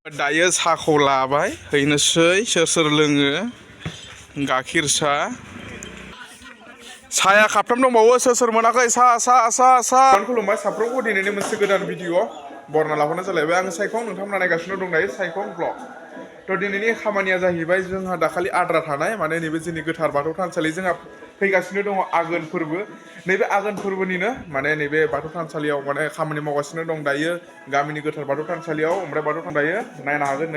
दायो साखौ लाबाय हैनोसै सोर सोर लोङो गाइखेर साया खाबथाम दंबावो सोर सोर मोनाखै सा खुलुमबाय साफ्रोमखौ दिनैनि मोनसे गोदान भिडिअ बरना लाबोनाय जालायबाय आं सायखं नोंथांमोना नायगासिनो दं दायो सायखं ब्लग थ' दिनैनि खामानिया जाहैबाय जोंहा दाखालि आद्रा थानाय माने नैबे जोंनि गोथार बाथौ थानसालि जोंहा फैगासिनो दङ आघोन फोरबो नैबे आघोन फोरबोनिनो माने नैबे बाथौ थानसालियाव माने खामानि मावगासिनो दं दायो गामिनि गोथार बाथौ थानसालियाव ओमफ्राय बाथौ दायो नायनो हागोन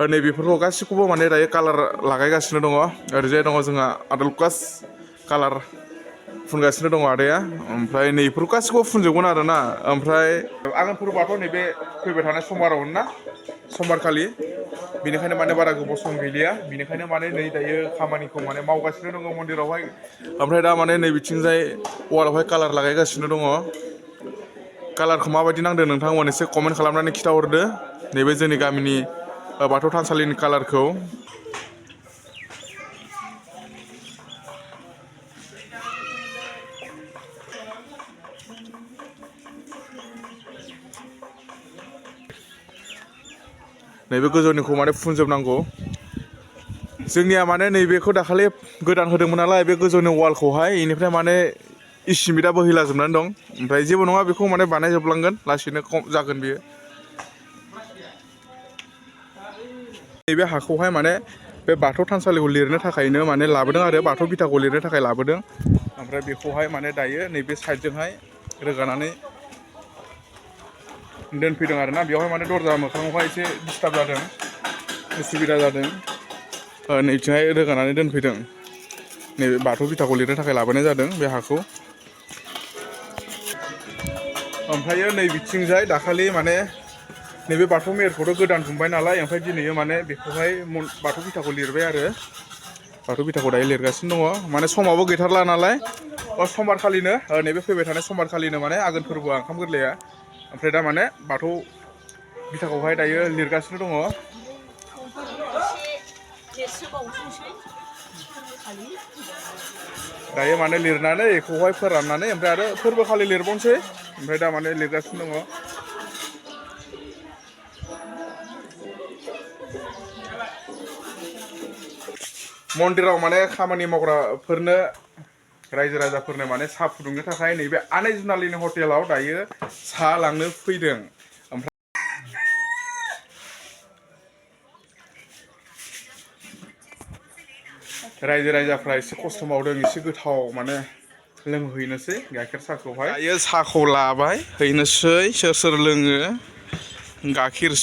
नै बेफोरखौ गासिखौबो माने दायो कालार लागायगासिनो दङ ओरैजाय दङ जोंहा आदलकास कालार फुनगासिनो दङ आदाया ओमफ्राय नैफोरखौ गासिखौबो फुनजोबगोन आरोना ओमफ्राय आघोन फोरबोआथ' नैबे फैबाय थानाय समबारावमोन ना समबारखालि बेनिखायनो माने बारा गोबाव सम गैलिया बेनिखायनो माने नै दायो खामानिखौ माने मावगासिनो दङ मन्दिरावहाय ओमफ्राय दा माने नै बिथिंजाय वालावहाय कालार लागायगासिनो दङ कालारखौ माबायदि नांदों नोंथांमोन एसे कमेन्ट खालामनानै खिथाहरदो नैबे जोंनि गामिनि बाथौ थानसालिनि कालारखौ नैबे गोजौनिखौ माने फुनजोबनांगौ जोंनिया माने नैबेखौ दाखालि गोदान होदोंमोन नालाय बे गोजौनि वालखौहाय बेनिफ्राय माने इसिमिटआ बोहैलाजोबनानै दं ओमफ्राय जेबो नङा बेखौ माने बानायजोबलांगोन लासैनो खम जागोन बियो नैबे हाखौहाय माने बे बाथौ थानसालिखौ लिरनो थाखायनो माने लाबोदों आरो बाथौ बिथाखौ लिरनो थाखाय लाबोदों ओमफ्राय बेखौहाय माने दायो नैबे साइडजोंहाय रोगानानै दोनफैदों आरोना बेवहाय माने दरजा मोखाङावहाय एसे डिस्टार्ब जादों उसुबिदा जादों नैथिंहाय रोगानानै दोनफैदों नैबे बाथौ बिथाखौ लिरनो थाखाय लाबोनाय जादों बे हाखौ ओमफ्रायो नै बिथिंजाय दाखालि माने नैबे बाथौ मेहेरखौथ' गोदान दुमबाय नालाय ओमफ्राय दिनैयो माने बेखौहाय बाथौ बिथाखौ लिरबाय आरो बाथौ बिथाखौ दायो लिरगासिनो दङ माने समाबो गैथारला नालाय समबारखालिनो नैबे फैबाय थानाय समबारखालिनो माने आघोन फोरबोआ ओंखाम गोरलैया ओमफ्राय दा माने बाथौ बिथाखौहाय दायो लिरगासिनो दङ दायो माने लिरनानै बेखौहाय फोराननानै ओमफ्राय आरो फोरबोखालि लिरबावनोसै ओमफ्राय दा माने लिरगासिनो दङ मन्दिराव माने खामानि मावग्राफोरनो रायजो राजाफोरनो माने साहा फुदुंनो थाखाय नैबे आनै जुनालिनि हटेलाव दायो साहा लांनो फैदों ओमफ्राय रायजो राजाफ्रा एसे खस्थ' मावदों एसे गोथाव माने लोंहैनोसै गाइखेर साहाखौहाय दायो साहाखौ लाबाय हैनोसै सोर सोर लोङो गाइखेर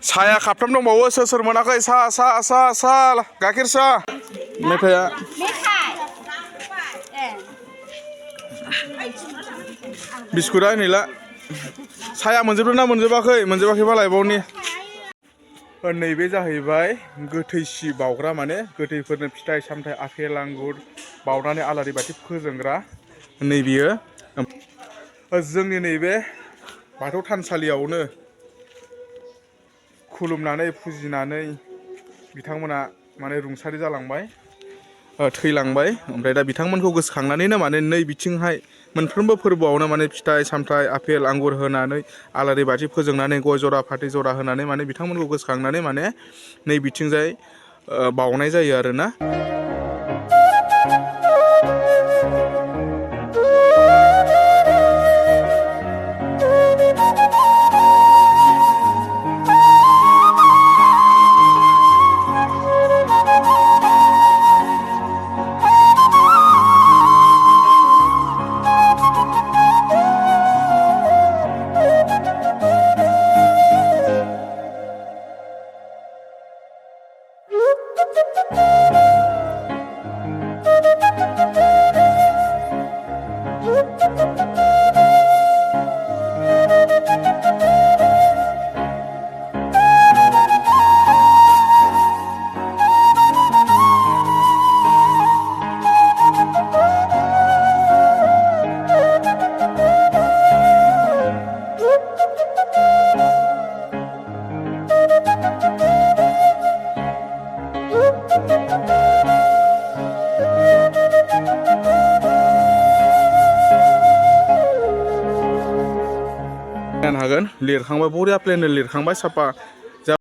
साया खाबथाम दंबावो सोर सोर मोनाखै सा गाइखेर साहा मेथाइया बिस्कुटआ नैला साया मोनजोबदों ना मोनजोबाखैबा लायबावनि नैबे जाहैबाय गोथैसि बाउग्रा माने गोथैफोरनो फिथाइ सामथाइ आपेल आंगुर बाउनानै आलारि बाथि फोजोंग्रा नैबेयो जोंनि नैबे बाथौ थानसालियावनो खुलुमनानै फुजिनानै बिथांमोना माने रुंसारि जालांबाय थैलांबाय ओमफ्राय दा बिथांमोनखौ गोसोखांनानैनो माने नै बिथिंहाय मोनफ्रोमबो फोरबोआवनो माने फिथाइ सामथाइ आपेल आंगुर होनानै आलारि बाथि फोजोंनानै गय जरा फाथै जरा होनानै माने बिथांमोनखौ गोसोखांनानै माने नै बिथिंजाय बाउनाय जायो आरोना जानो हागोन लिरखांबाय बरिया प्लेन लिरखांबाय साफा जा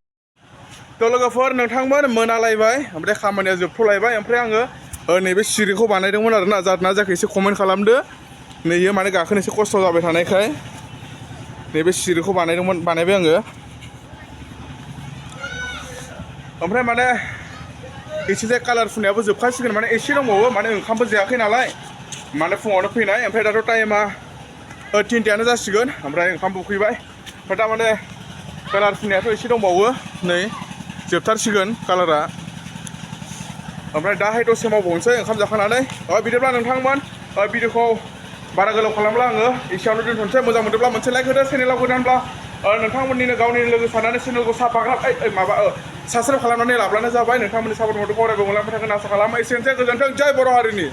थ' लोगोफोर नोंथांमोन मोनालायबाय ओमफ्राय खामानिया जोबथ'लायबाय ओमफ्राय आङो नैबे सिरिखौ बानायदोंमोन आरोना जादोंना जायाखै एसे कमेन्ट खालामदो नैयो माने गाखोनो एसे खस्थ' जाबाय थानायखाय नैबे सिरिखौ बानायबाय आङो ओमफ्राय माने एसे जाय कालार फुननायाबो जोबखासिगोन माने एसे दंबावो माने ओंखामबो जायाखै नालाय माने फुङावनो फैनाय ओमफ्राय दाथ' टाइमा 3टायानो जासिगोन ओमफ्राय ओंखाम उखैबाय ओमफ्राय थारमाने कालार फुननायाथ' एसे दंबावो नै जोबथारसिगोन कालारा ओमफ्राय दाहाय दसे मावबावनोसै ओंखाम जाखांनानै बिदिब्ला नोंथांमोन भिडिअखौ बारा गोलाव खालामला आङो एसेयावनो दोनथ'नोसै मोजां मोनदोंब्ला मोनसे लाइक होदो चेनेलाव गोदानब्ला नोंथांमोननिनो गावनिनो लोगो साननानै चेनेलखौ साबस्क्राइब खालामनानै लाब्लानो जाबाय नोंथांमोननि सापर्ट मददखौ अरायबो मोनलांबाय थागोन आसा खालामो एसेनोसै गोजोन्थों जय बर' हारिनि